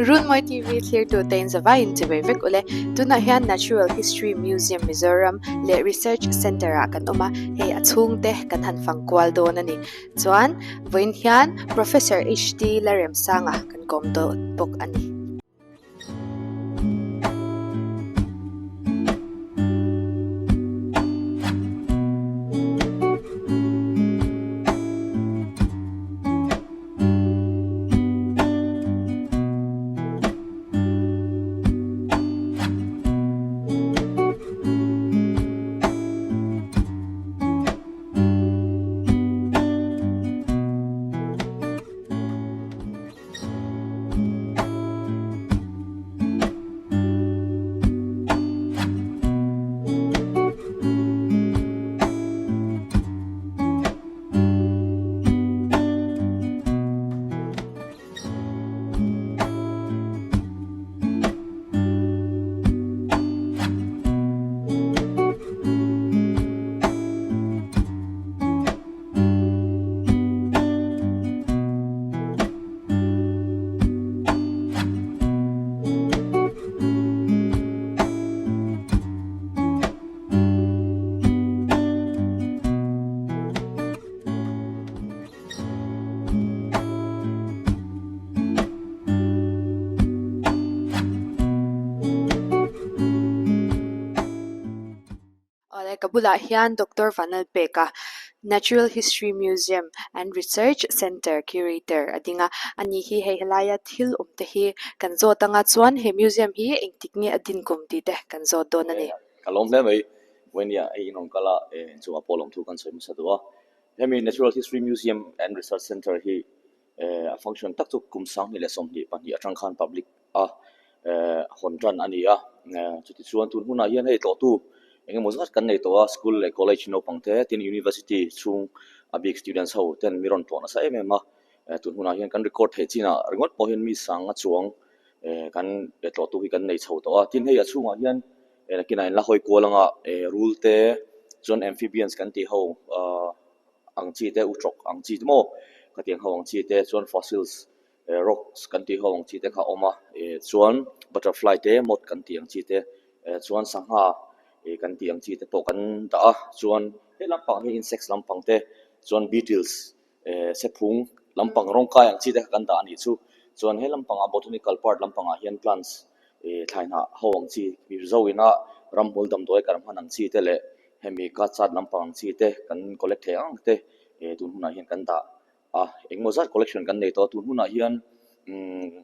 Runmawi TV thlirtu te in zavai in chivei vek ule. Tunah hian Natural History Museum Mizoram leh Research Centre ah kan awm a, hei a chhungte kan han fang kual dawn a ni. Chuan vawiin hian Professor HD Laremsanga kan kawm dawn bawk a ni. Awle ka bulah hian Doctor Vanlalpeka Natural History Museum and Research Centre Curator a ding a, ani hi hei helaia thil awm te hi kan zawt anga chuan he museum hi engtik nge a din kum tih te kan zawt dawn a ni. Ka lawm hle mai, Vawinia hei in rawn kal a, chungah pawh lawmthu kan sawi hmasa duh a. Hemi Natural History Museum and Research Centre hi a function tak chu kum 2022 atang khan public a hawn tan a ni a. Chutichuan tun hunah hian hei tlawhtu eng emaw zat kan nei tawh a, school leh college naupang te tin university chhung a bik students ho ten mi rawn tlawh nasa em em a. Tun hunah hian kan record theih chinah ringawt pawh hian mi sanga chuang kan tlawhtu hi kan nei chho tawh a. Tin hei a chhungah hian nakinah in la hawi kual anga rul te chuan amphibians kan tih ho ahh ang chi te utrawk ang chi te maw khatiang ho ang chi te chuan fossils rocks kan tih ho ang chi te kha a awm a chuan butterfly te moth kan tih ang chi te chuan sangha kan tih ang chi te pawh kan dah a chuan he lampang hi insects lampang te chuan beetles sephung lampang rawng kai ang chi te kha kan dah a nih chu chuan he lampangah botanical part lampangah hian plants thlai hnah ho ang chi mizo ina ramhmul damdawi kan hman ang chi te leh hemi ka chat lampang ang chi te kan collect thei ang te tun hunah hian kan dah a engemaw zat collection kan nei tawh a tun hunah hian umm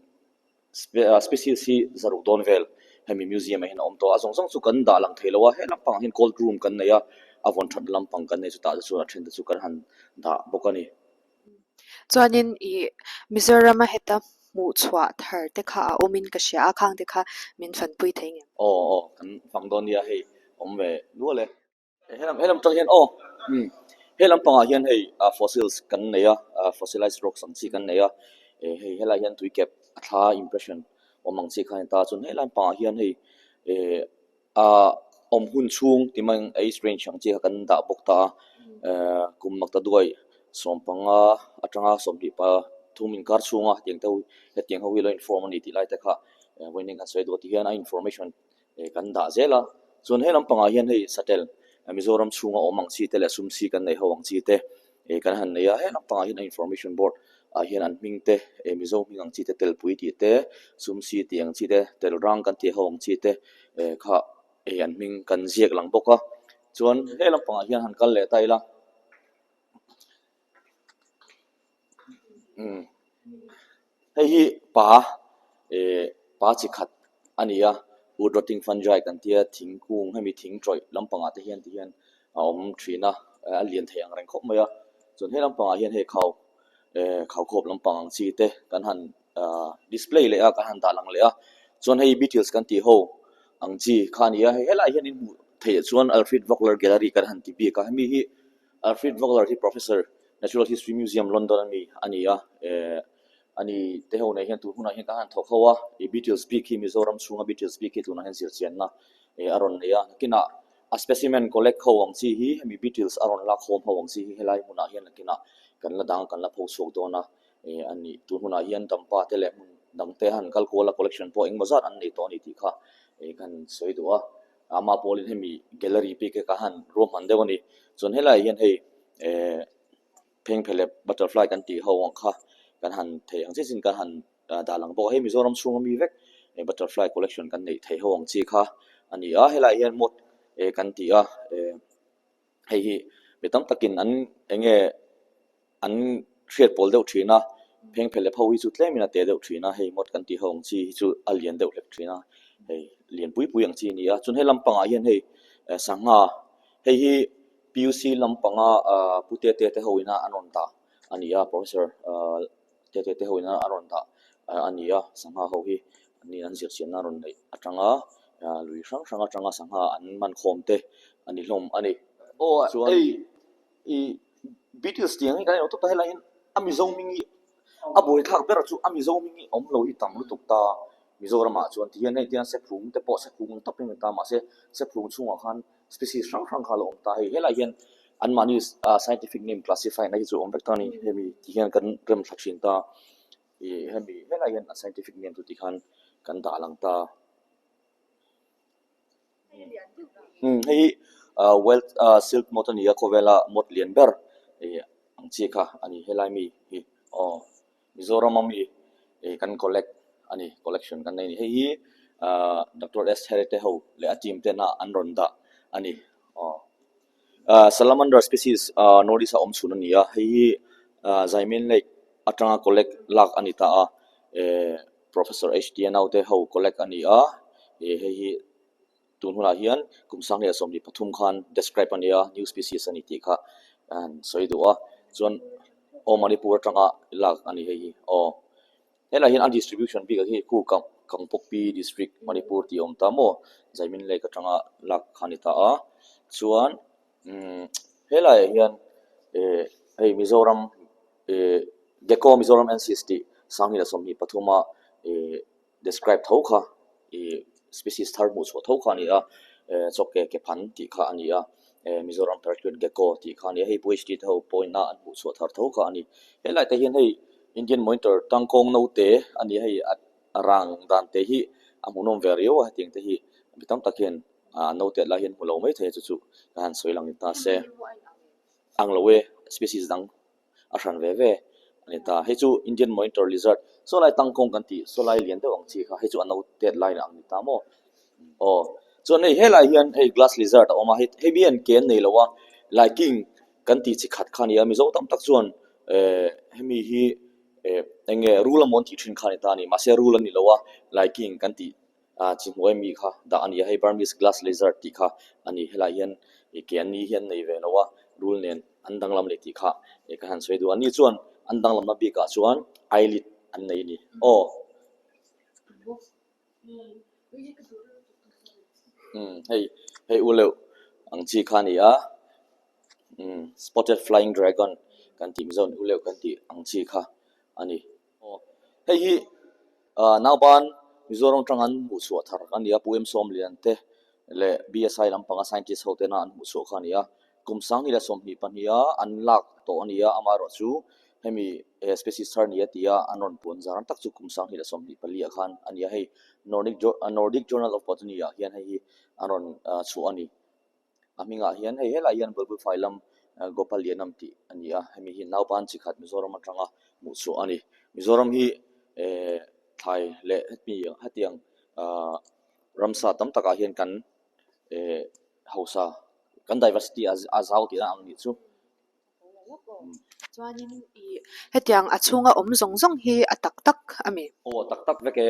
species hi zaruk dawn vel hemi museum ah hian a awm tawh a zawng zawng chu kan dah lang thei lo a he lampangah hian cold room kan nei a a vawn that lampang kan nei chutah te chuan a then te chu kan han dah bawk a ni. Chuanin ih Mizorama heta hmuh chhuah thar te kha a awmin ka hria a, khang te kha min fanpui thei ngem? Aw aw kan fang dawn nia hei awm ve nual e. Helam helam tang hian aw umm he lampangah hian hei ah fossils kan nei a ah fossilized rocks ang chi kan nei a eh hei helaiah hian tuikep a thla impression awm ang chi kha a ni ta chuan he lampangah hian hei eh ah awm hun chhung ti mai ang age range ang chi kha kan dah bawk ta a eh kum mak ta duai sawmpanga atanga 23 inkar chhunga hetiang te ho hetiang ho hi lo inform a ni tih lai te kha vawiin kan sawi duh a ti hian a information kan dah zel a chuan he lampangah hian hei satel Mizoram chhunga awm ang chi te leh sum si kan nei ho ang chi te kan han nei a he lampangah hian a information board ah hian an hming te Mizo hming ang chi te telpui tih te sum si tih ang chi te tel rang kan tih ho ang chi te kha an hming kan ziak lang bawk a chuan he lampangah hian han kal leh ta ila. Umm hei hi pa eh pa chi khat a ni a wood rotting fungi kan tia thingkung hemi thing tawih lampangah te hian ti hian a awm thin a a lian thei ang reng khawp mai a chuan he lampangah hian hei khau eh khaukhawp lampang ang chi te kan han ah display leh a kan han dah lang leh a chuan hei beetles kan tih ho ang chi kha a ni a hei helaiah hian in hmuh theih chuan Alfred Vogler gallery kan han ti bik a hemi hi Alfred Vogler hi Professor, Natural History Museum, London a mi a ni a. Eh, ani te ho nei hian tun hunah hian ka han thawk ho a, i Beatles bik hi Mizoram chhunga Beatles bik hi tunah hian zirchianna eh a rawn nei a. Nakinah a specimen collect ho ang chi hi hemi Beatles a rawn lak khawm ho ang chi hi helai hmunah hian nakinah kan la dang kan la pho chhuak dawn a a ni. Tun hunah hian Dampa te leh hmun dang te han kal kual a collection pawh engemaw zat an nei tawh a ni tih kha kan sawi duh a. Ama pawlin hemi gallery bik hi ka han ruahman deuh a ni. Chuan helaiah hian hei phengphelep butterfly kan tih ho ang kha kan han theih ang chiah chin kan han dah lang bawk a. Hei Mizoram chhunga mi vek butterfly collection kan neih theih ho ang chi kha a ni a. Helaiah hian moth kan ti a. Hei hi mi tam takin an eng nge an hriat pawl deuh thin a, phengphelep ho hi chu tlemin a te deuh thin a, hei moth kan tih ho ang chi hi chu a lian deuh hlek thin a, hei lian pui pui ang chi a ni a. Chuan he lampangah hian hei sangha hei hi PUC lampanga ah Pu Tete te ho ina an rawn dah a ni a, Professor ah Tete te ho ina a rawn dah a ni a, sangha ho hi an in an zir chianna a rawn neih atanga lui hrang hrang atanga sangha an man khawm te a ni hlawm a ni. Aw Chuan hei i Beatles tih ang hi kan en tawp ta helai hian a Mizo hming hi a buaithlak ber chu a Mizo hming hi awm lo hi tam lutuk ta Mizoramah chuan ti hian hei tiang Sephung te pawh Sephung ang tawpin a ni ta mahse Sephung chhungah khan species hrang hrang kha a lo awm ta hei helai hian anmahni scientific name classify na hi chu a awm vek ta a ni hemi ti hian kan rem thla thin ta ih hemi helai hian a scientific name chu tikhan kan dah lang ta umm hei hi ah wild ah silk moth a ni a khawvela moth lian ber ih ang chi kha a ni helai mi hi aw. Mizoram a mi ih kan collect a ni collection kan nei a ni hei hi ah Doctor S Here te ho leh a team tena an rawn dah a ni aw ah salamander species ah north east a awm chhun a ni a hei hi ah Zaimin lake atanga collect lak a ni ta a eh Professor H T a naute ho collect a ni a ih hei hi. Tun hunah hian kum 2023 khan describe a nia, new species a ni tih kha a han sawi duh a. Chuan aw Manipur atanga lak a ni hei hi aw. Helaiah hian a distribution bik ah hi khu Kang Kangpokpi district Manipur tih a awm ta maw? Zaimin lake atanga lak kha a ni ta a. Chuan umm helaiah hian eh hei Mizoram eh Gecko Mizoram-ensis tih 2023 a eh Describe tho kha ih species thar hmuh chhuah tho kha a ni a, eh chawke ke phan tih kha a ni a, eh Mizoram Parakeet Gecko tih kha a ni a, hei PhD te ho pawhin a an hmuh chhuah thar tho kha a ni. Helai te hian hei Indian Monitor tangkawng naute a ni a, hei a rang dan te hi a hmuhnawm ve riau a, hetiang te hi mi tam tak hian ah naute lai hian hmu lo mai thei a chu chu ka han sawi lang ni ta se. Ang lo e, species dang. a hran ve ve a ni ta. Hei chu Indian monitor lizard saw lai tangkawng kan tih saw lai lian deuh ang chi kha hei chu a no tet lai ang ni ta maw? Aw chuan hei helai hian hei glass lizard a awm a hei hei hian ke an nei lo a laiking kan tih chi khat kha a ni a Mizo tam tak chuan eh hemi hi eh eng nge rul amaw an tih thin kha a ni ta a ni mahse rul a ni lo a laiking kan tih Ah chi hnuai mi kha dah a ni a, hei Burmese glass lizard tih kha a ni. Helaiah hian ih ke an ni hi an nei ve lo a, rul nen an danglam leh tih kha ih ka han sawi duh a. Ni chuan an danglamna bikah chuan eyelid an nei a ni. Aw. Umm hei hei u leuh ang chi kha a ni a, umm spotted flying dragon kan tih mizo in u leuh kan tih ang chi kha a ni. Aw hei hi ah nauban Mizoram atanga an hmuh chhuah thar a ni a, Pu M Sawmlian te leh BSI lampanga scientist ho tena an hmuh chhuah kha a ni a, kum 2022 a an lak tawh a ni a, amaherawhchu hemi species thar ni a ti a an rawn puan zar tak chu kum 2024 ah khan a ni a, hei Nordic Nordic Journal of Botany ah hian hei hi an rawn chhuah a ni. A hmingah hian hei helaiah hian Bulbul fai lam Gopal Lianam tih a ni a, hemi hi nauban chi khat Mizoram atanga hmuh chhuah a ni. Mizoram hi eh thlai leh heti hetiang ah ramsa tam takah hian kan eh hausa kan diversity a zau tihna ang nih chu. Chuanin ih hetiang a chhunga awm zawng zawng hi a tak tak a mi? Aw a tak tak vek e.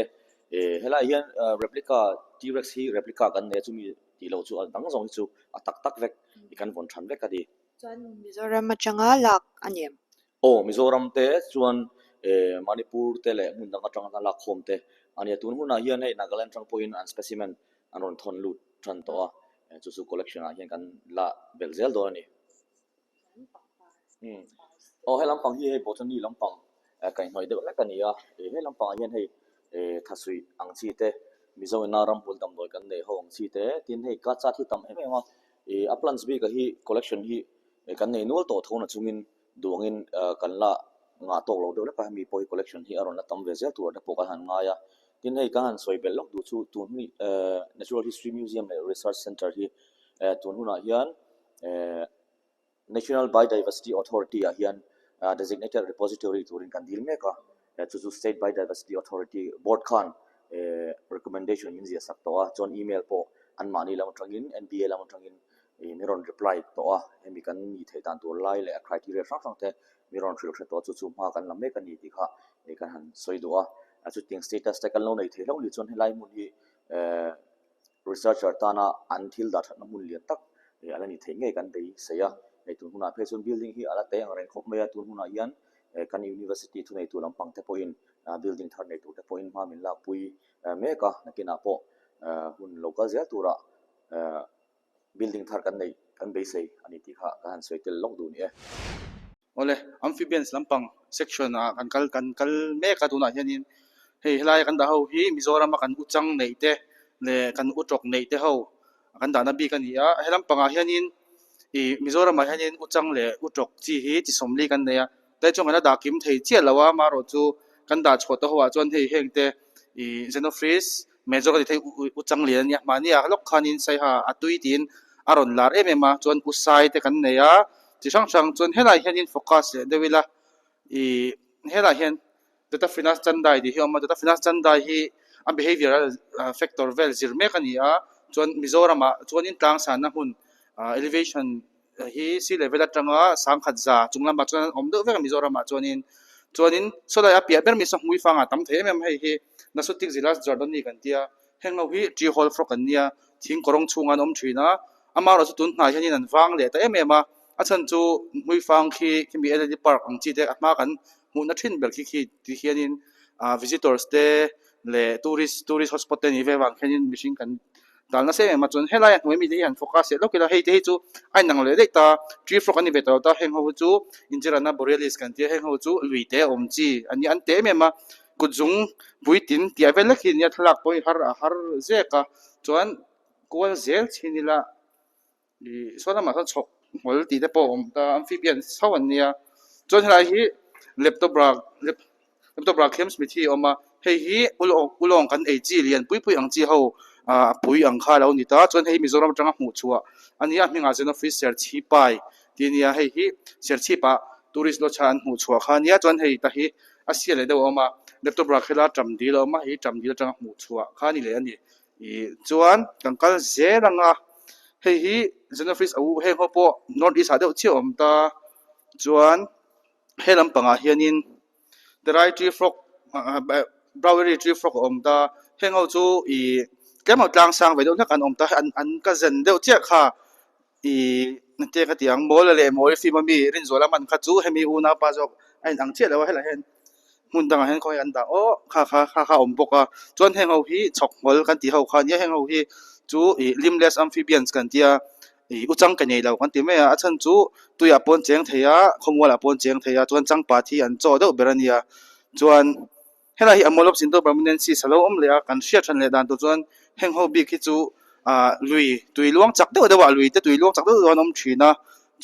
Eh helaiah hian replica T-rex hi replica kan nei a chumi tih loh chu a dang zawng hi chu a tak tak vek i kan vawn than vek a ni. Chuan Mizoram atanga lak a ni em? Aw Mizoram te chuan eh Manipur te leh hmun dang atanga lak khawm te a ni a. Tun hunah hian hei Nagaland atang pawhin an specimen an rawn thawn lut tan tawh a, chu chu collection ah hian kan la belh zel dawn a ni. Aw he lampang hi hei botany lampang kaihhnawih deuh hlek a ni a, he lampangah hian hei thasuih ang chi te Mizo ina ramhmul damdawi kan neih ho ang chi te tin hei ka chat hi tam em em a, ih a plants bik ah hi collection hi kan nei nual tawh tho na chungin. Duh angin kan la ngah tawk lo deuh lek a, hemi pawh hi collection hi a rawn la tam ve zel tur te pawh kan han ngai a. Tin, hei kan han sawi belh lawk duh chu tun hi Natural History Museum leh Research Centre hi tun hunah hian National Biodiversity Authority ah hian Designated Repository turin kan dil mek a, chu chu State Biodiversity Authority Board khan recommendation min ziah sak tawh a, chuan email pawh anmahni lam atangin N_B_A lam atangin Ih mi rawn reply tawh a, hemi kan nih theih dan tur lai leh a criteria hrang hrang te mi rawn hrilh hre tawh a, chu chu hma kan la mek a ni tih kha ih kan han sawi duh a. A chutiang status te kan lo nei thei hlauh ni chuan helai hmun hi eh researcher tana an thil dah thatna hmun lian tak ih a la ni theih ngei kan beisei a. Hei tun hunah phei chuan building hi a la tei ang reng khawp mai a, tun hunah hian eh kan university thuneitu lampang te pawhin building thar nei tur te pawhin hma min lakpui mek a, nakinah pawh hun lo kal zel turah eh Building thar kan neih kan beisei a ni tih kha ka han sawi tel lawk duh ni e. Awle, amphibians lampang section ah kan kal kan kal mek a tunah hianin hei helai kan dah ho hi Mizoram a kan u chang neih te leh kan u tawk neih te ho kan dahna bik a ni a, he lampangah hianin ih Mizoram ah hianin u chang leh u tawk chi hi chi sawmli kan nei a, tlai chuan kan la dah kim thei chiah lo a, amaherawhchu kan dah chhuah te ho ah chuan hei heng te ih Xenophrys Major ka ti thei u chang lian a nia mahni ah lawk khanin saiha a tui tiin a rawn lar em em a chuan u sai te kan nei a chi hrang hrang chuan helaiah hianin focus leh deuh ila ih helaiah hian Duttaphrynus chandai tih hi a awm a Duttaphrynus chandai hi a behavioral factor vel zir mek a ni a chuan Mizoram ah chuanin tlang sanna hmun ah elevation hi sea level atanga sangkhat za chung lamah chuan an awm deuh vek a Mizoram ah chuanin chuanin sawlai a piah ber mai saw hmui fangah tam thei em em hei hi Nasutikzilas jordani kan tia heng ho hi tree hole frog an nia thing kawrawng chhungah an awm thin a amaherawh chu tun hnai hianin an vang leh ta em em a a chhan chu hmui fang khi khimi L_L_D park ang chi te a hma kan hmuhna thin ber khi khi ti hianin ah visitors te leh tourist tourist hotspot te nih ve vang khianin mihring kan Dal nasa em em a chuan helai a hnuai mite hi han focus leh lawk ila hei te hi chu a inang leh daih ta tree frog an ni ve ta lo ta heng ho hi chu Indirana borealis kan tia heng ho chu lui te a awm chi an ni an te em em a kut zung pui tin tih vel lek hi nia thlalak pawh hi har a har zek a chuan kual zel chhin ila Ih saw lamah sawn chhawk hmul tih te pawh a awm ta amphibians chho an nia chuan helai hi leptobra leptobra khiam smith hi a awm a hei hi ulawng ulawng kan ei chi lian pui pui ang chi ho ah a pui ang kha a lo ni ta chuan hei Mizoram atanga hmuh chhuah a nia a hmingah Xenophrys serchhipai tih a nia hei hi Serchhip ah tourist lodge a an hmuh chhuah kha a nia chuan hei ta hi a sia leh deuh a awm a leptobra khela ṭam dil a awm a hei ṭam dil atanga hmuh chhuah kha a ni leh a ni. Ih chuan kan kal zel ang a hei hi Xenophrys a u heng ho pawh north east ah deuh chiah a awm ta chuan he lampangah hianin the rai tree frog broweri tree frog a awm ta heng ho chu ih tlem a tlang sang ve deuh hlek an awm ta an an ka zen deuh chiah kha ih engte ka ti ang mawla leh mawi film ami Rinzuala man kha chu hemi unaupa zawk a inang chiah lo a helaiah hian hmun dangah hian khawnge an dah aw kha kha kha kha a awm bawk a chuan heng ho hi chhawk hmawlh kan tih ho kha nia heng ho hi chu ih limbless amphibians kan tia ih u chang ke nei lo kan ti mai a a chhan chu tuiah pawh an cheng thei a khawmualah pawh an cheng thei a chuan changpat hi an chaw deuh ber a nia chuan. Helai hi Amolops Indo-Burmanensis a lo awm leh a, kan hriat hran leh dan tur chuan heng ho bik hi chu ah lui tui luang chak deuh deuh ah lui te tui luang chak deuh deuh an awm thin a,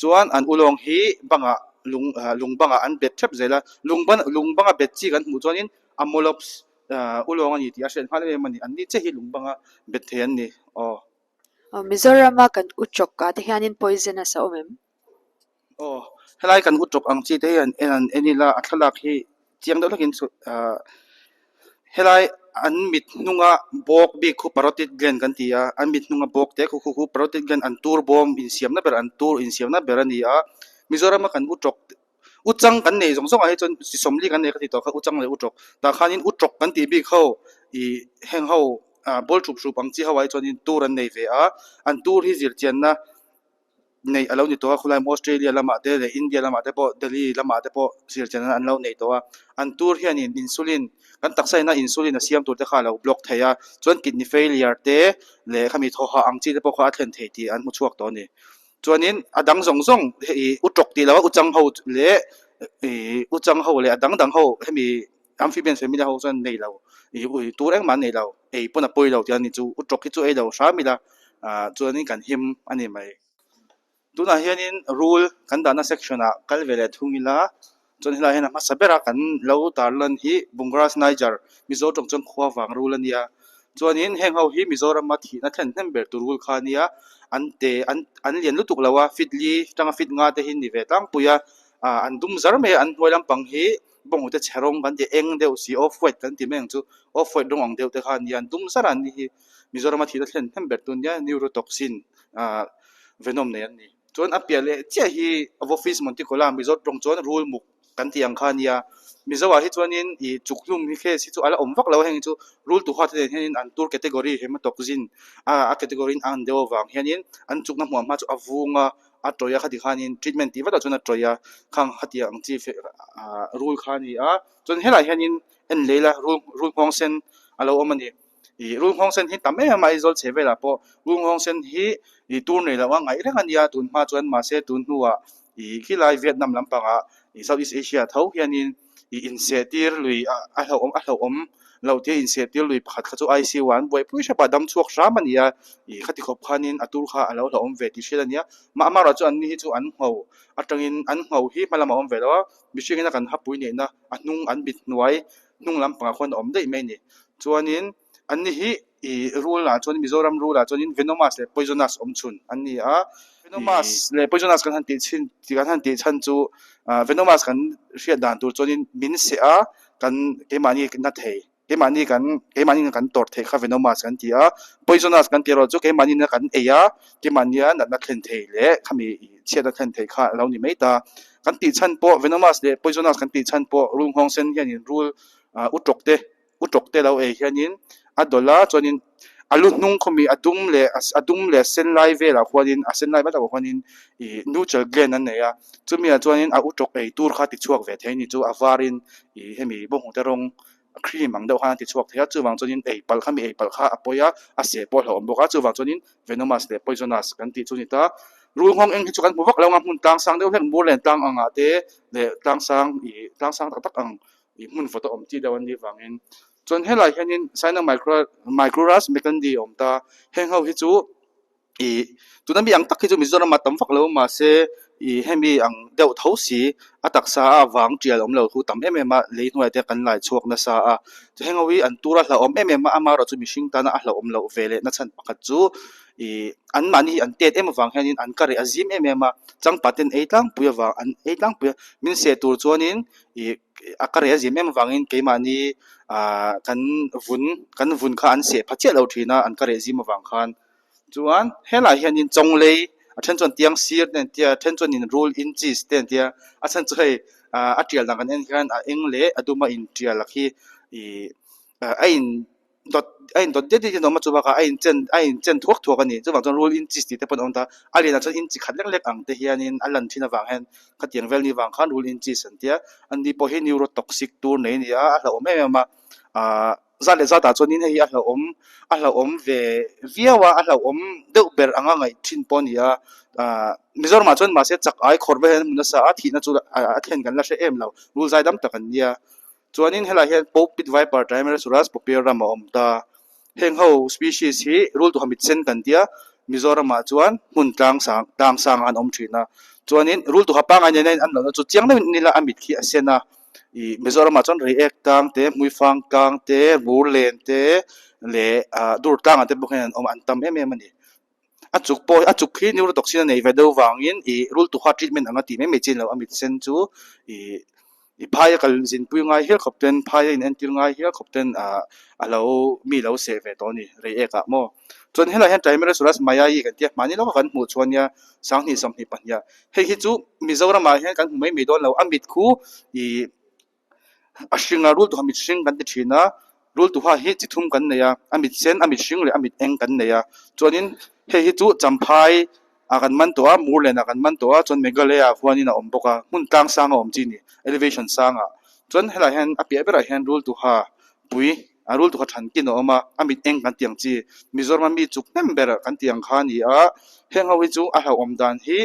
chuan an ulawng hi bangah lung ah lung bangah an bet hrep zel a, lung ban lung banga bet chi kan hmuh chuanin Amolops ah ulawng a ni tih a hriat nghal em em a ni, an ni chiah hi lung banga bet thei an ni aw. Mizorama kan u chawk ah te hianin poisonous a awm em? Aw helai kan u tawp ang chi te hi an en an en ila a thlalak hi chiang deuh hlakin chu ah helai an mit hnunga bawk bik khu parotid gland kan ti a an mit hnunga bawk te khu khu khu parotid gland an tur bawm insiamna ber an tur insiamna ber a ni a Mizoram a kan u tawk u chang kan nei zawng zawng ah hi chuan chi sawmli kan nei ka ti tawh kha u chang leh u tawk tah khanin u tawk kan tih bik ho ih heng ho ah ball thup thup ang chi ho ah hi chuanin tur an nei ve a an tur hi zirchianna. Neih a lo ni tawh a, khawlai Australia lamah te leh India lamah te pawh Delhi lamah te pawh zirchian an lo nei tawh a, an tur hianin insulin kan taksa ina insulin a siam tur te kha a lo block thei a, chuan kidney failure te leh khami thawhah ang chi te pawh kha a thlen thei tih an hmu chhuak tawh a ni. Chuanin a dang zawng zawng hei u tawk tih loh a u chang ho leh ih u chang ho leh a dang dang ho hemi amphibian family ho chuan nei lo ih ui tur engmah an nei lo ei pawn a pawi lo tih a ni chu u tawk hi chu ei lo hram ila ah chuanin kan him a ni mai. Tunah hianin rul kan dahna section ah kal ve leh thung ila chuan helaiah hian a hmasa bera kan lo tarlan hi Bungarus niger Mizo tawng chuan khua vang rul a nia chuanin heng ho hi Mizorama thihna thlen hnem ber tur rul kha a nia an te an an lian lutuk lo a feet li atanga feet nga te hi ni ve tlangpui a ah an dum zar mai a an hnuai lampang hi bawnghnute chhe rawng kan ti eng deuh si off white kan ti mai ang chu off white rawng ang deuh te kha a nia an dum zar a an ni hi Mizorama thihna thlen hnem ber tur nia neurotoxin ah venom nei an ni. Chuan a piah leh chiah hi Ovophis monticola Mizo tawng chuan rul muk kan tih ang kha a nia. Mizo ah hi chuanin ih chuk hlum hi case hi chu a la awm vak lo a heng hi chu rul tuha te nen hianin an tur category hematoxin a a category in a an deuh avang hianin an chukna hmuah hma chu a vung a a tawih a khati khanin treatment tih vatah chuan a tawih a khang khatiang ang chi ah rul kha a ni a. Chuan helaiah hianin en leh ila rul rul nghawng sen a lo awm a ni. Ih rul nghawng sen hi tam em em a Aizawl chhe velah pawh rul nghawng sen hi ih tur nei loh a ngaih reng a nia tun hma chuan mahse tun hnuah ih khilai Vietnam lampangah ih South East Asia tho hianin ih inseh tir lui a a hlauhawm a hlauhawm loh tia inseh tir lui pakhat kha chu ICU ah an buaipui hrep a dam chhuak hram a ni a ih khati khawp khanin a tur kha a lo hlauhawm ve tih hriat a nia mah amaherawhchu chu an ni hi chu an ngho atangin an ngho hi hma lamah a awm ve lo a mihringin a kan hapui neihna a hnung an bit hnuai hnung lampangah khuan a awm daih mai a ni. Chuanin anni hi ih rul ah chuan Mizoram rul ah chuanin venomous leh poisonous awm chhun an ni a. Venomous leh poisonous kan han tih chhin tih kan han tih chhan chu ah venomous kan hriat dan tur chuanin min seh a kan keimahni na thei keimahni kan keimahni kan tawrh theih kha venomous kan ti a. Poisonous kan tih erawh chu keimahni na kan ei a keimahnia natna thlen thei leh khami ih chhiatna thlen thei kha a lo ni mai ta. Kan tih chhan pawh venomous leh poisonous kan tih chhan pawh rul nghawng sen hianin rul ah u tawk te u tawk te lo ei hianin a dawlh a chuanin a lu hnung khawmi a dum leh a dum leh a sen lai velah khuanin a sen lai vat ah khuanin ih neutral gland an nei a chumi ah chuanin a u tawk ei tur kha ti chhuak ve thei a ni chu a varin ih hemi bawnghnute rawng cream ang deuh khan a ti chhuak thei a chuvang chuanin ei palh kha mi ei palh kha a pawi a a seh pawh a hlauhawm bawk a chuvang chuanin venomous leh poisonous kan tih chu a ni ta rul nghawng eng hi chu kan hmu vak lo ang a hmun tlang sang deuh hlek mur len tlang ang ah te leh tlang sang ih tlang sang tak tak ang ih hmun vawt a awm tih deuh an nih vangin chuan helaiah hianin Sinomicrurus mckenzie a awm ta heng ho hi chu ih tuna mi ang tak hi chu Mizoram ah tam vak lo mahse ih hemi ang deuh tho si a taksa a vang tial awm lo thu tam em em a lei hnuai te kan lai chhuak nasa a heng ho hi an tur a hlauhawm em em a amaherawh chu mihring tana a hlauhawm loh ve leh na chhan pakhat chu ih anmahni hi an tet em avang hianin an ka reh a zim em em a changpa ten ei tlangpui avang an ei tlangpui a min seh tur chuanin ih a ka reh a zim em avangin keimahni ah kan vun kan vun kha an seh pha chiah lo thin a an ka reh zim avang khan. Chuan helaiah hianin chawnglei a then chuan tiang sir te an tia a then chuanin rul in cheese te an tia a chhan chu hei ah a tial dan kan en hian a eng leh a duma intial a khi ih a in dawt a in dawt diat diat in a awm a chubakah a inchen a inchen thuak thuak a ni chuvang chuan rul in cheese tih te pawh an awm ta a lianah chuan inchi khat lek lek ang te hianin a lan thin avang hian khatiang vel ni vang khan rul in cheese an tia ani pawh hi neurotoxic tur nei a ni a a hlauhawm em em a ahh. Zat leh zatah chuanin hei hi a hlauhawm a hlauhawm ve viau a a hlauhawm deuh ber anga ngaih thin pawh a ni a ahh Mizoramah chuan mahse chak ai khawr vel hian a hmu nasa a thihna chu a thlen kan la hre em lo rul zai dam tak an nia chuanin helaiah hian Pulpit Viper Trimeresurus popeiorum a awm ta heng ho species hi rul tuha mit sen kan tia Mizoramah chuan hmun tlang sang tlang sangah an awm thin a chuanin rul tuha pangngai nena in an lohna chu chiang deuhin nila a mit khi a sen a. Ih Mizoramah chuan Reiek tlang te Hmuifang tlang te Murlen te leh ah dur tlangah te pawh hian an awm a an tam em em a ni. A chuk pawh a chuk hi neurotoxin a nei ve deuh vangin ih rul tuha treatment anga tih mai mai chi a ni lo a mit sen chu ih ih phaia kal zinpui ngai hial khawp ten phaia in entir ngai hial khawp ten ah a lo mi lo seh ve tawh a ni Reiek ah maw. Chuan helaiah hian Trimeresurus mayai kan tia hmani lawka kan hmuh chuan nia 20 22 ah Hei hi chu Mizoramah hian kan hmu mai mai dawn lo a mit khu ih a hring a rul tuha mit hring kan ti thin a rul tuha hi chi thum kan nei a a mit sen a mit hring leh a mit eng kan nei a chuanin hei hi chu champhai ah kan man tawh a murlen ah kan man tawh a chuan Meghalaya ah khuanin a awm bawk a hmun tlang sang a awm chi a ni elevation sangah chuan helaiah hian a piah berah hian rul tuha pui a rul tukha than kin a awm a a mit eng kan tih ang chi Mizoram a mi chuk hnem ber kan tih ang kha a ni a heng ho hi chu a hlauhawm dan hi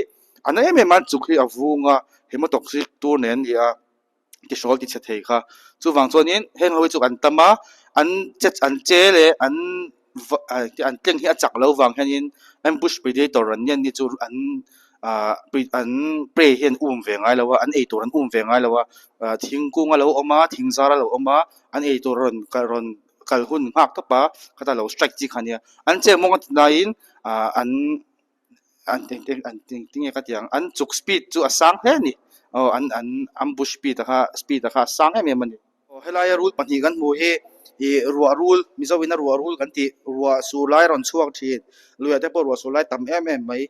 a na em em a chuk hi a vung a hemotoxic tur nen a ni a tihrawl ti chhe thei kha chuvang chuanin heng ho hi chu an tam a an che an che leh an an tleng hi a chak loh vang hianin ambush predator an ni an ni chu an. Ahh an prey hi an um ve ngai lo a an eitur an um ve ngai lo a ah thingkung a lo awm a thing zar a lo awm a an eitur rawn kal rawn kal hun nghak tawp a khata lo strike chi kha ania an che mawng a ti laiin ah an an an tinge ka tih ang an chuk speed chu a sang hle a ni aw an an ambush speed a kha speed a kha a sang em em a ni. Aw helaia rul pahnih kan hmuh hi ih ruah rul mizo ina ruah rul kan tih ruah sur lai a rawn chhuak thin luiah te pawh ruah sur lai tam em em mai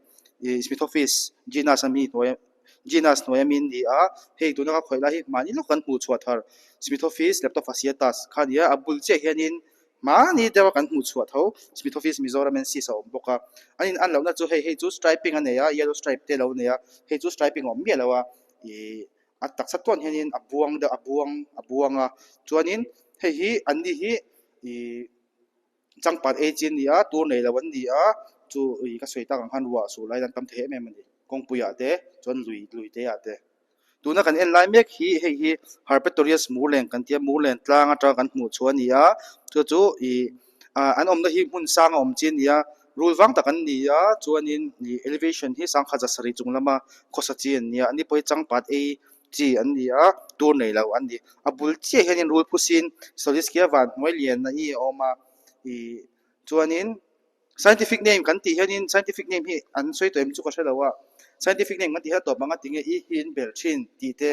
ih Smithophis genus a mi hnuai genus hnuai a mi an ni a hei tuna ka khawih lai hi mahni lawk kan hmuh chhuah thar Smithophis leptofasciatus kha a ni a a bul chiah hianin mahni deuha kan hmuh chhuah tho Smithophis mizoramensis a awm bawk a an in an lohna chu hei hei chu striping a nei a yellow stripe te a lo nei a hei chu striping a awm miah lo a ih a taksa tawn hianin a buang deuh a buang a buang a chuanin hei hi an ni hi ihh changpat ei chi an ni a tur nei lo an ni a chu ih ka sawi tak ang khan ruah sur lai hian an tam thei em em a ni kawngpui ah te chuan lui lui te ah te tuna kan en lai mek hi hei hi herpetoreas murlen kan tia murlen tlang atanga kan hmuh chhuah a ni a chu chu ih ah an awmna hi hmun sang a awm chi a ni a rul vang tak an ni a chuanin ih elevation hi sangkhat za sarih chung lama khawsa chi an ni a ani pawh hi changpat ei chi an ni a tur nei lo an ni a bul chiah hianin rul phusin soliskia van hnuai lian a hi a awm a ih chuanin scientific name kan tih hianin scientific name hi an sawi tawh em chu ka hre lo a scientific name kan tih hian a tawp ang a tinge i hi in bel thin tih te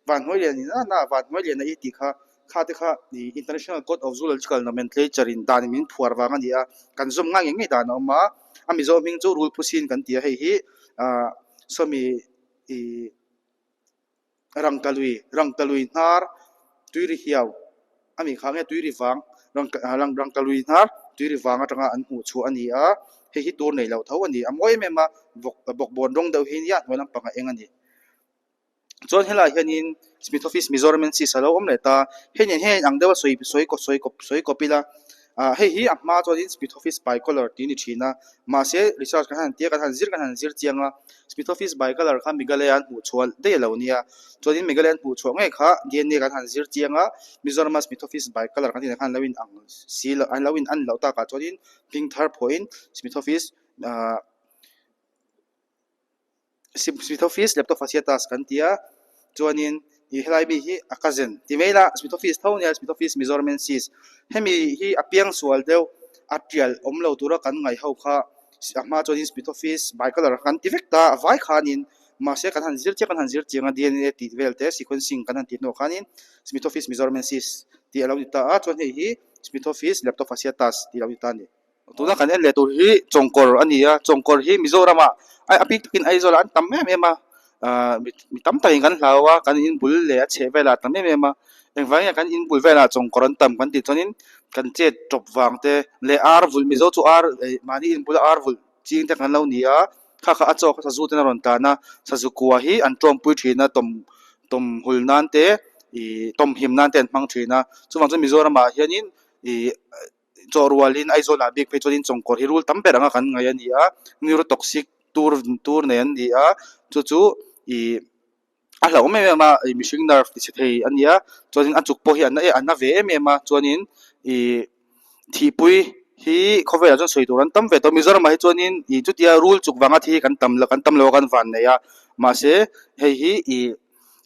van hnuai lian in a na van hnuai lian a i tih kha kha te kha ih international code of zoological nomenclature in dan in min phuar vang a ni a kan zawm ngai ngei ngei dan a awm a a mizo hming chu rul phusin kan ti a hei hi ah sawmi ih rangkalui rangkalui hnar tuiri hiau a mi kha nge tuiri vang rangkalui hnar tuiri vang atanga an hmuh chhuah a ni a hei hi tur nei loh tho a ni a mawi em em a bawk bawkbawn rawng deuh hi nia a hnuai lampang a eng a ni. Chuan helaiah hianin Smithophis mizoramensis a lo awm leh ta hei nen hian ang deuha sawi sawi kawp sawi kawp sawi kawp ila ah hei hi a hma chuanin Smithophis bicolor tih a ni thin a mahse research kan han tia kan han zir kan han zir chiang a Smithophis bicolor kha Meghalaya an hmuh chhuah daih a lo nia chuanin Meghalaya an hmuh chhuah ngei kha D_N_A kan han zir chiang a Mizorama Smithophis bicolor kan tih khan an lo in ang si loh an lo in an loh takah chuanin hming thar phuahin Smithophis ah. Smithophis leptofasciatus kan ti a chuanin ih helai mi hi a cousin ti mai ila Smithophis tho ania Smithophis mizoramensis hemi hi a piang sual deuh a tial awm lo tura kan ngaih ho kha a hma chuanin Smithophis bicolor kan ti vek ta a vai khanin mahse kan han zir chiah kan han zir chiang a D_N_A tih vel te sequencing kan han tih hnuah khanin Smithophis mizoramensis tih a lo ni ta a chuan hei hi Smithophis leptofasciatus tih a lo ni ta a ni. Tuna kan en leh tur hi chawngkawr a ni a chawngkawr hi Mizoramah a bik takin Aizawlah an tam em em a ahh mi tam takin kan hlau a kan inbul leh a chheh velah a tam em em a engvang nge kan inbul velah chawngkawr an tam kan tih chuanin kan chet tawp vang te leh ar vulh Mizo chu ar eh mahni inbula ar vulh ching te kan lo ni a kha kha a chaw kha sazu ten a rawn tan a sazu kua hi an tawmpui thin a tawm tawm hul nan te ih tawm him nan te an hmang thin a chuvang chuan Mizoramah hianin ih. Chaw rualin Aizawlah bik phei chuanin chawngkawr hi rul tam ber anga kan ngaih a ni a, neurotoxic tur tur nei an ni a, chu chu ih a hlauhawm em em a, ih mihring nerve ti chhe thei a ni a, chuanin a chuk pawh hi a na a na ve em em a, chuanin ih thihpui hi khawvelah chuan sawi tur an tam ve tawh, Mizoramah hi chuanin ih chutia rul chuk vanga thi hi kan tam lo kan tam lo a kan van nei a, mahse hei hi ih.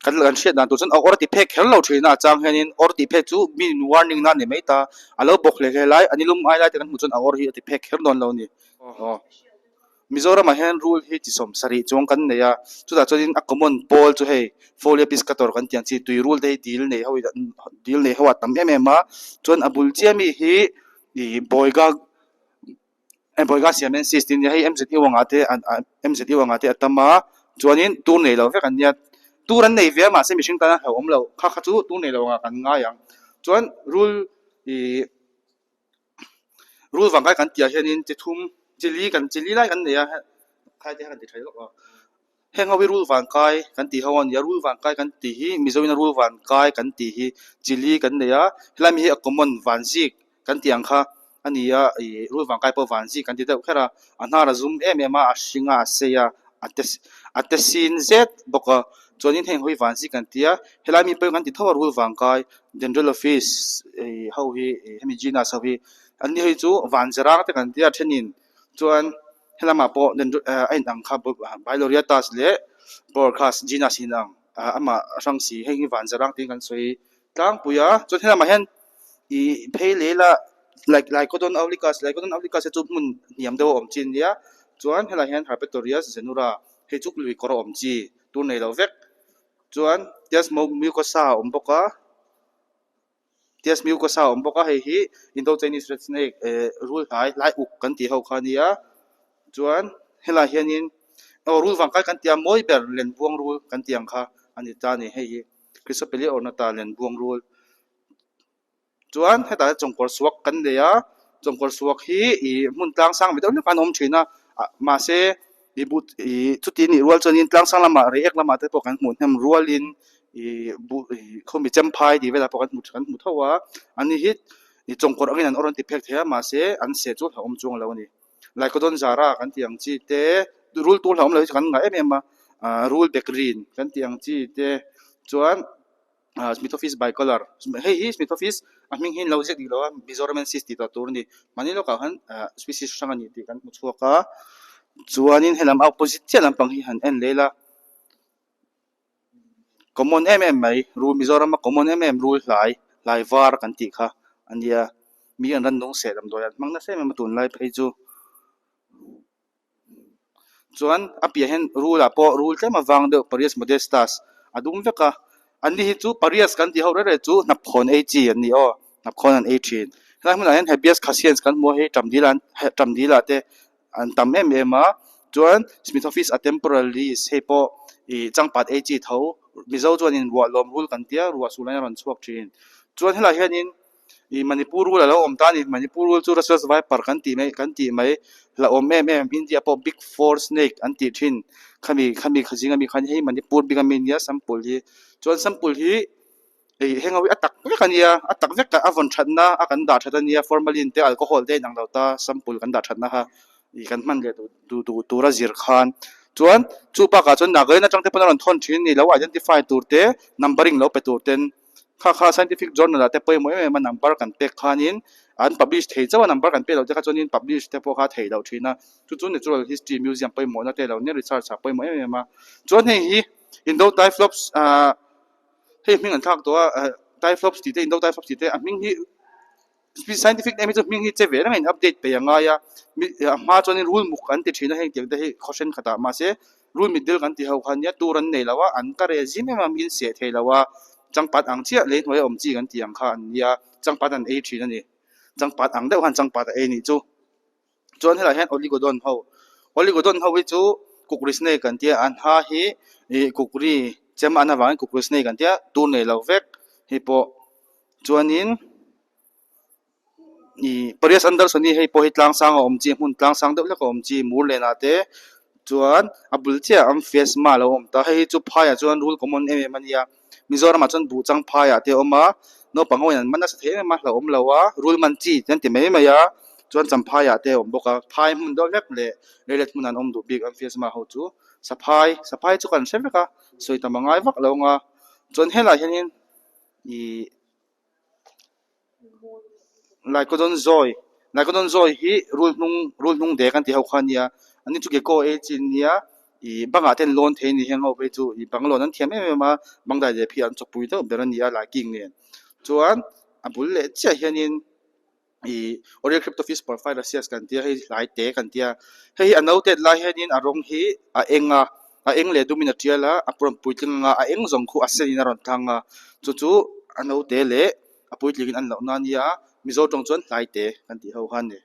Kan kan hriat dan tur chuan a awr ti phek kher lo thin a a chang hianin awr tih phek chu mi in warning na a ni mai ta a lo bawk hle hle lai a nilum ai lai te kan hmuh chuan a awr hi a ti phek kher dawn lo a ni aw Mizoramah hian rul hi chi sawm sarih chuang kan nei a chutah chuanin a common pawl chu hei Folia piscator kan tih ang chi tui rul te hi dil nei ho dil nei ho a tam em em a chuan a bul chiah mi hi ih bawiga Boyga siamensis tih a nia hei MZU angah te MZU angah te a tam a chuanin tur nei lo vek an nia tur an nei ve a mahse mihring tana hlauhawm loh kha kha chu tur nei lo angah kan ngai ang chuan rul ih rul vangkai kan tih ah hianin chi thum chi li kan chi li lai kan nei a khai te kha kan ti tha lawk a. Heng ho hi rul vankai kan tih ho a ni a, rul vankai kan tih hi Mizoin a rul vankai kan tih hi chili kan nei a, helai mi hi a common vanzik kan tih ang kha a ni a, ih rul vankai pawh vanzik kan ti deuh kher a, a hnar a zum em em a, a hring a, a sei a, a te a te sin zet bawk a, chuanin heng ho hi vanzik kan ti a, helai mi pawh kan ti tho a rul vankai dendrolophis ih ho hi hemi genus ho hi an ni ho hi chu vanzerang te kan ti a thenin chuan. Helamah pawh a inang kha Biloriatus leh Borchas genus inang amah a hrang si heng hi vanzarang tiin kan sawi tlangpui a chuan helamah hian ih phei leh ila Lycodon aulicus Lycodon aulicus hi chu hmun hniam deuh a awm chi a nia chuan helaiah hian Herpetoreas zenura hei chu lui kawr a awm chi tur nei lo vek chuan Tiasmomucosa a awm bawk a. Tiasmucosa a awm bawk a hei hi Indo Chinese red snake eh rul hlai hlai uk kan tih ho kha a nia chuan helaiah hianin aw rul vangkai kan tih a mawi ber lenbuang rul kan tih ang kha a ni ta a ni hei hi Chrysopelea ornata lenbuang rul chuan hetah hian chawngkawr suak kan nei a chawngkawr suak hi ih hmun tlang sang ve deuh hlek an awm thin a mahse ih but ih chuti nih rual chuanin tlang sang lamah reiek lamah te pawh kan hmuh hnem rualin ih buh ih khawmi chemphai tih velah pawh kan hmu kan hmu tho a ani hi ih chawngkawr angin an rawn ti phek thei a mahse an seh chu hlauhawm chuang lo a ni Lycodon zara kan tih ang chi te rul tur hlauhawm lo hi chu kan ngah em em a ah rul bek rin kan tih ang chi te chuan ah Smithophis bicolor hei hi Smithophis a hming hi an lo ziak dik lo a Mizoramensis tih tawh tur a ni mahni lawkah khan ah species hrang a ni tih kan hmu chhuak a chuanin helam a opposite chiah lampang hi han en leh ila. Common em em mai rul Mizoram a common em em rul hlai hlai var kan tih kha a nia mi an rannung seh damdawi an hmang nasa em em a tunlai phei chu chuan a piah hian rul ah pawh rul tlem avang deuh Parias modestas a dum vek a an ni hi chu Parias kan tih ho reng reng chu hnapkhawn ei chi an ni aw hnapkhawn an ei thin helai hmunah hian Hebias khasians kan hmu a hei Tamdil ah Tamdil ah te an tam em em a chuan Smithophis atemporalis hei pawh ih changpat ei chi tho Mizo chuanin ruah lawm rul kan tia ruah suh laiin a rawn chhuak thin chuan helaiah hianin ih Manipur rul a lo awm ta a ni Manipur rul chu Russell's viper kan tih mai kan tih mai hlauhawm em em India pawh big four snake an tih thin khami khami zinga mi khan hei Manipur bik ami ania sample hi chuan sample hi. Hei heng ho hi a tak vek a nia a tak vek a vawn thatna a kan dah that a nia formalin te alcohol te a inang lo ta sample kan dah thatna kha ih kan hman leh duh duh tur a zir khan chuan chu bakah chuan Nagaland atang te pawn a rawn thawn thin a ni lo identify tur te numbering lo pe tur ten kha kha scientific journal ah te pawimawh em em a number kan pek khanin an publish thei chauh a number kan pek loh te kha chuanin publish te pawh kha a theih loh thin a chu chu natural history museum pawimawhna te lo nia research ah pawimawh em em a chuan hei hi Indo Typhlops ah. Hei hming an thlak tawh a Typhlops tih te Indo Typhlops tih te a hming hi scientific name hi chu hming hi che ve reng a in update peih a ngai a mi a hma chuanin rul muk an ti thin a heng tiang te hi khaw thenkhat ah mahse rul mitdel kan ti ho kha nia tur an nei lo a an ka reh zim em a min seh thei lo a changpat ang chiah lei hnuai a awm chi kan tih ang kha an nia changpat an ei thin a ni changpat ang deuh khan changpat a ei nih chu. Chuan helaiah hian oligodon ho oligodon ho hi chu kukri snake an tia an ha hi ih kukri chem an avangin kukri snake an tia tur nei lo vek hei pawh chuanin ih parias anderson hi hei pawh hi tlang sang a awm chi hmun tlang sang deuh hlek a awm chi mur lenah te chuan a bul chiah a amphiasma a lo awm ta hei hi chu phaiah chuan rul common em em a nia. Mizoramah chuan buh chang phaiah te a awm a, naupang ho in an man nasa thei em em a, hlauhawm lo a, rul man chi te an ti mai mai a, chuan champhaiah te a awm bawk a, phai hmun deuh hlek leh leilet hmun an awm duh bik an fiasma ho chu saphai, saphai chu kan hre vek a, sawi tam a ngai vak lo ang a, chuan helaiah hianin ih. Lycodon zawi Lycodon zawi hi rul hnung rul hnung dek an tih ho kha a nia ani chu gecko ei chi an nia ih bangah te an lawn thei a ni heng ho phei chu ih bang lawn an thiam em em a bang dai leh phei an chawpui deuh ber a ni a laiking nen chuan a bul leh chiah hianin. Ih Oreocryptophis porphyraceus kan tia hei hlai te kan tia hei hi a no tet lai hianin a rawng hi a eng a a eng leh dumin a tial a a rawn puitling ang a a eng zawng khu a sen in a rawn tlang a chu chu a no te leh a puitling in an loh na ania Mizo tawng chuan hlai te kan tih ho kha a ni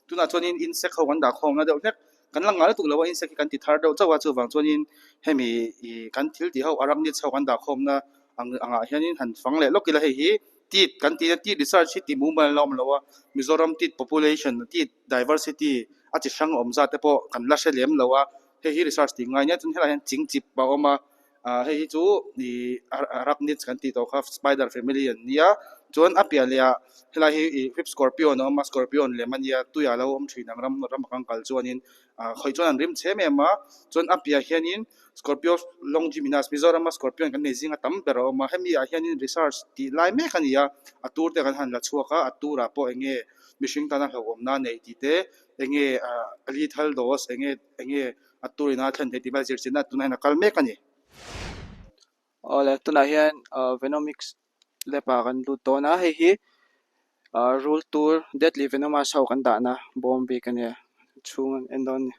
tunah chuanin insect ho kan dah khawm na deuh hlek kan la ngai lutuk lo a insect hi kan ti thar deuh chauh a chuvang chuanin hemi ih kan thil tih ho arachnids ho kan dah khawm na ang angah hianin han fang leh lawk ila hei hi. Tit kan tih a tit research hi ti mumal an la awm lo a, Mizoram tit population tit diversity a chi hrang awm zat te pawh kan la hre lem lo a, hei hi research tih ngai nia chuan helaiah hian ching chip a awm a, ah hei hi chu ih arachnids kan tih tawh kha spider family an nia chuan a piah leh ah helai hi ih whip scorpion a awm a scorpion lem a nia tuiah a lo awm thin ang ram ram a kan kal chuanin ah khawih chuan an rim chhe em em a chuan a piah hianin Scorpio longiminus Mizorama scorpion kan nei zinga tam ber a awm a hemi ah hianin research tih lai mek a ni a a tur te kan han la chhuak a a turah pawh eng nge mihring tana hlauhawmna a nei tih te eng nge a lethal dose eng nge eng nge a turina a thlen theih tih vel zirchilhna tunah hian a kal mek a ni. Awle tunah hian Venomics lab ah kan lut dawn a hei hi rul tur deadly venomous ho kan dahna bawm bik a nia chhung an en dawn a ni.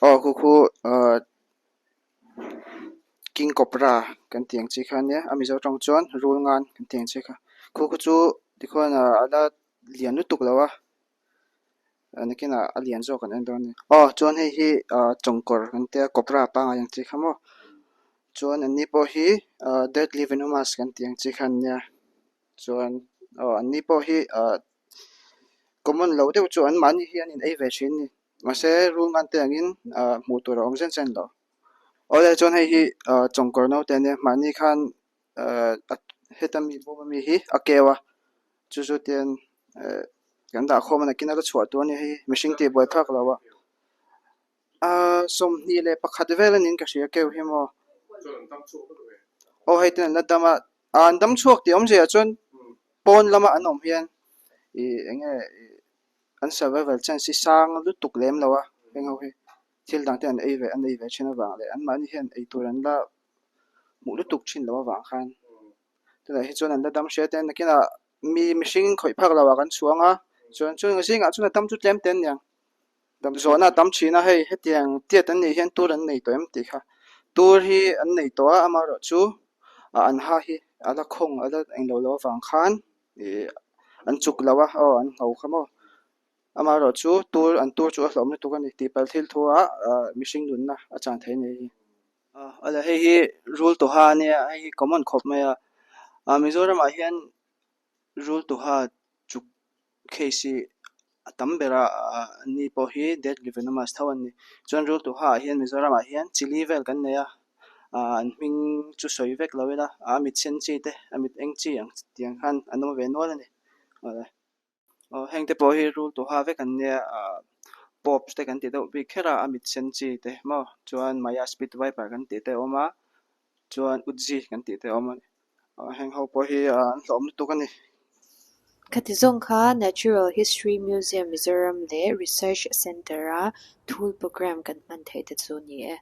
Aw khu khu King Cobra kan tih ang chi kha ania a Mizo tawng chuan rul ngan kan tih ang chi kha khu khu chu tikhuan a la lian lutuk lo a nakinah a lian zawk an en dawn a ni aw chuan hei hi ah chawngkawr kan tia cobra pangngai ang chi kha maw chuan an ni pawh hi ah deadly venomous kan tih ang chi kha an nia chuan aw an ni pawh hi ah common lo deuh chu an mahni hi an in ei ve thin a ni mahse rul ngan te angin ah hmuh tur a awm zen zen lo awle chuan hei hi ah chawngkawr naute ania mahni khan ah heta mi bawm ami hi a keu a chu chu tian eh kan dah khawm a nakin a la chhuah tur a ni hei mihring tih buai phak lo a ah 21 vel a niin ka hria keu hi maw aw hei ten an la dam a ah an dam chhuak tih awmzia ah chuan pawn lama an awm hian ih eng nge ih an survival chance hi sang lutuk lem lo a heng ho hi thil dang te an ei ve an ei ve thin avang leh anmahni hian ei tur an la hmuh lutuk thin lo avang khan tunah hi chuan an la dam hria te nakinah mi mihring khawih phak lo ah kan chhuang a chuan chung zingah chuan a tam chu tlem te an niang dam zawhna a tam thin a hei hetiang tiat an nih hian tur an nei tawh em tih kha tur hi an nei tawh a amaherawhchu an ha hi a la khawng a la englo lo avang khan ih an chuk lo a aw an ngho kha maw amaherawhchu tur an tur chu a hlawm lutuk a ni tih palh thil thu ah mihring nunna a chan thei a ni hi. Awle hei hi rul tuha a nia hei hi common khawp mai a ah Mizoram ah hian rul tuha chuk case hi a tam ber a ah an ni pawh hi deadly venomous tho an ni chuan rul tuha ah hian Mizoram ah hian chili vel kan nei a ah an hming chu sawi vek lo ila a mit sen chi te a mit eng chi ang tiang khan an awm ve nual a ni awle. Aw heng te pawh hi rul tuha vek an nia ah pops te kan ti deuh bik kher a a mit sen chi te maw chuan maya spit viper kan tih te a awm a chuan utzi kan tih te a awm a ni aw heng ho pawh hi ah an hlawm lutuk a ni. Khati zawng kha Natural History Museum Mizoram leh Research Centre-a thul programme kan hman theih te chu ni e.